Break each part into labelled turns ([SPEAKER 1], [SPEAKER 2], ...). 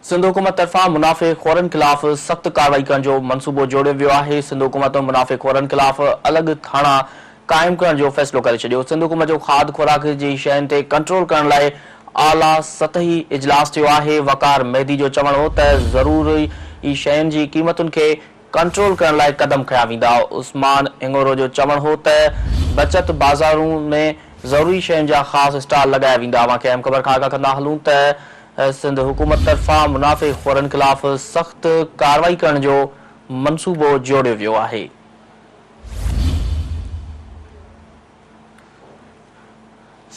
[SPEAKER 1] سنڌ حڪومت طرفان منافعي خورن خلاف سخت ڪارروائي ڪرڻ جو منصوبو جوڙيو ويو آهي، سنڌ حڪومت منافعي خورن خلاف الڳ ٿاڻا قائم ڪرڻ جو فيصلو ڪري ڇڏيو، سنڌ حڪومت جو کاڌ خوراڪ جي شين تي ڪنٽرول ڪرڻ لاء اعليٰ سطحي اجلاس ٿيو آهي، وقار مهدي جو چوڻ هو ته ضروري شين جي قيمتن کي ڪنٽرول ڪرڻ لاء قدم کنيا ويندا. عثمان هڱورو جو چوڻ هو ته بچت بازارون ۾ ضروري شين جا خاص اسٽال لڳايا ويندا. اوهان کي اهم خبر کان آگاهه ڪندا هلون ته سنڌ حڪومت طرفان منافعي خورن خلاف سخت ڪارروائي ڪرڻ جو منصوبو جوڙيو ويو آهي.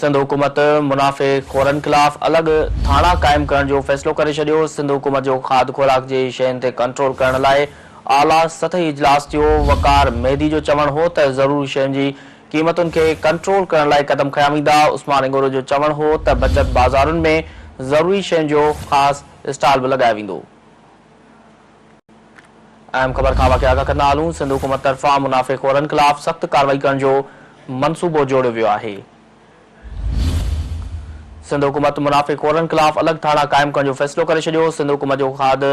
[SPEAKER 1] سنڌ حڪومت منافعي خورن خلاف الڳ ٿاڻا قائم ڪرڻ جو فيصلو ڪري ڇڏيو، سنڌ حڪومت جو کاڌ خوراڪ جي شين تي ڪنٽرول ڪرڻ لاء اعليٰ سطحي اجلاس ٿيو، وقار مهدي جو چوڻ هو ته ضروري شين جي قيمتن کي ڪنٽرول ڪرڻ لاء قدم کنيا ويندا، عثمان هڱورو جو چوڻ هو ته بچت بازارن ۾ ضروري شين جو خاص اسٽال به لڳايو ويندو. اهم خبر کان اوهان کي آگاهه ڪندا هلون، سنڌ حڪومت طرفان منافعي خورن خلاف سخت ڪارروائي ڪرڻ جو منصوبو جوڙيو ويو آهي. سنڌ حڪومت منافعي خورن خلاف الڳ ٿاڻا قائم ڪرڻ جو فيصلو ڪري ڇڏيو، سنڌ حڪومت جو کاڌ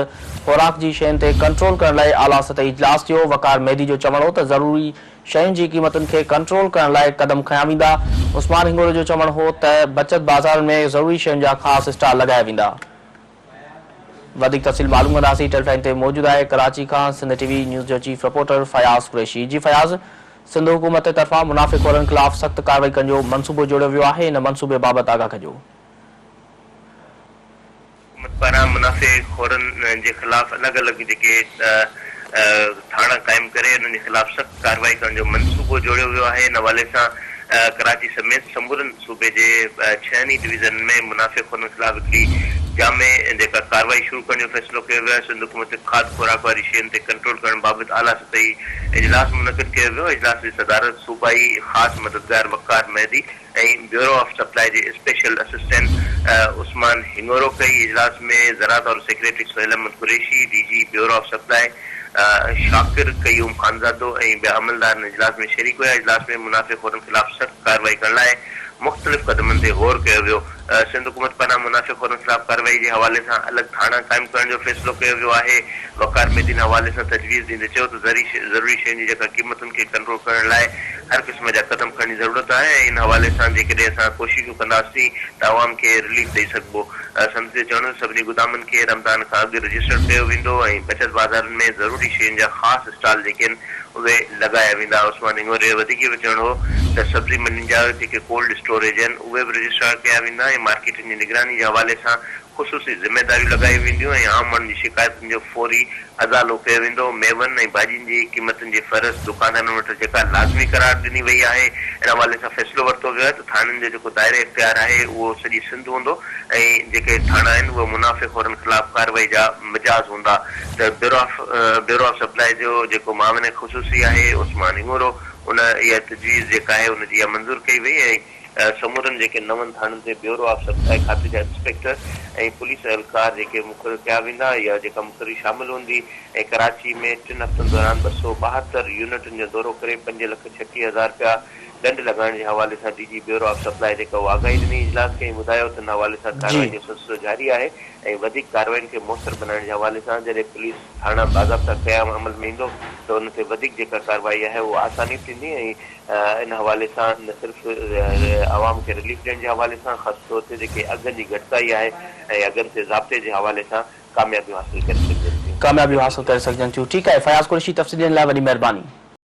[SPEAKER 1] خوراڪ جي شين تي ڪنٽرول ڪرڻ لاء اعليٰ سطحي اجلاس ٿيو، وقار مهدي جو چوڻ هو ته ضروري شين جي قيمتن کي ڪنٽرول ڪرڻ لاء قدم کنيا ويندا، عثمان هڱورو جو چوڻ هو ته بچت بازارن ۾ ضروري شين جا خاص اسٽال لڳايا ويندا. وڌيڪ تفصيل معلوم ڪنداسين ٽيليفون تي موجود آهي ڪراچي کان سنڌ ٽي وي نيوز جو چيف رپورٽر فياض قريشي جي فياض سنڌ حڪومت طرفان منافعي خورن خلاف سخت ڪارروائي ڪرڻ جو منصوبو جوڙيو ويو آهي ان منصوبي بابت آگاهه ڪجو.
[SPEAKER 2] حڪومت پاران منافعي خورن جي خلاف الڳ الڳ جيڪي ٿاڻا قائم ڪري انهن جي خلاف سخت ڪارروائي ڪرڻ جو منصوبو جوڙيو ويو آهي ان حوالي سان ڪراچي سميت سمورن صوبي جي ڇهن ئي ڊويزنن ۾ منافعي خورن خلاف هڪڙي جامع جيڪا ڪارروائي شروع ڪرڻ جو فيصلو ڪيو ويو آهي سنڌ حڪومت کاڌ خوراڪ واري شين تي ڪنٽرول ڪرڻ بابت اعليٰ سطحي اجلاس منعقد ڪيو ويو اجلاس جي صدارت صوبائي خاص مددگار Waqar Mehdi ۽ bureau of supply جي اسپيشل اسسٽنٽ عثمان هڱورو ڪئي. اجلاس ۾ زراعت وارو secretary Sohail Ahmed Qureshi, D G bureau of supply Shakir Qayyum Khanzado ۽ ٻيا عملدار ان اجلاس ۾ شريڪ هيا. اجلاس ۾ منافعي خورن خلاف سخت ڪارروائي ڪرڻ لاء مختلف قدمن تي غور ڪيو ويو. سنڌ حڪومت پاران منافعي خورن خلاف ڪارروائي جي حوالي سان الڳ ٿاڻا قائم ڪرڻ جو فيصلو ڪيو ويو آهي. وقار مهدي ان حوالي سان تجويز ڏيندي چيو ته ضروري شين جي جيڪا قيمتن کي ڪنٽرول ڪرڻ لاء هر قسم جا قدم کڻڻ جي ضرورت آهي ۽ ان حوالي سان جيڪڏهن اسان ڪوششون ڪنداسين ته عوام کي رليف ڏئي سگهبو. سندس اهو چوڻ هو ته سڀني گدامن کي رمضان کان اڳ رجسٽرڊ ڪيو ويندو ۽ بچت بازارن ۾ ضروري شين جا خاص اسٽال جيڪي آهن اهي لڳايا ويندا. عثمان هڱوري جو وڌيڪ اهو چوڻ هو ته سبزي منڊين جا جيڪي ڪولڊ اسٽوريج آهن اهي به رجسٽرار ڪيا ويندا ۽ مارڪيٽن جي نگراني جي حوالي سان خصوصي ذميداريون لڳايون وينديون ۽ عام ماڻهن جي شڪايتن جو فوري ازالو ڪيو ويندو. ميون ۽ ڀاڄين جي قيمتن جي فهرست دڪاندارن وٽ جيڪا لازمي قرار ڏني وئي آهي ان حوالي سان فيصلو ورتو ويو آهي ته ٿاڻن جو جيڪو دائره اختيار آهي اهو سڄي سنڌ هوندو ۽ جيڪي ٿاڻا آهن اهي منافعي خورن خلاف ڪارروائي جا مجاز هوندا ته bureau of bureau of supply جو جيڪو معاون خصوصي آهي عثمان هڱورو ان اها تجويز جيڪا آهي ان جي اها منظور ڪئي وئي ۽ سمورن جيڪي نون ٿاڻن تي بيورو آف سپلائي کاتي جا انسپيڪٽر ۽ پوليس اهلڪار جيڪي مقرر ڪيا ويندا يا جيڪا مقرري شامل هوندي ۽ ڪراچي ۾ ٽن هفتن دوران 272 يونٽن جو دورو ڪري 5,36,000 رپيا ڏنڊ لڳائڻ جي حوالي سان D G bureau of supply جيڪا اها آگاهي ڏني اجلاس کي ۽ ٻڌايو ته ان حوالي سان ڪارروائي جو سلسلو جاري آهي ۽ وڌيڪ ڪارروائين کي موثر بنائڻ جي حوالي سان جڏهن پوليس ٿاڻا باضابطا قيام عمل ۾ ايندو ته ان تي وڌيڪ جيڪا ڪارروائي آهي اها آساني به ٿيندي ۽ ان حوالي سان نه صرف عوام کي رليف ڏيڻ جي حوالي سان خاص طور تي جيڪي اگهن جي گهٽتائي آهي ۽ اگهن تي ضابطي جي حوالي سان ڪاميابيون حاصل ڪري سگهجن ٿيون.
[SPEAKER 1] ڪاميابيون حاصل ڪري سگهجن ٿيون. ٺيڪ آهي فياض قريشي تفصيل ڏيڻ لاء وڏي مهرباني.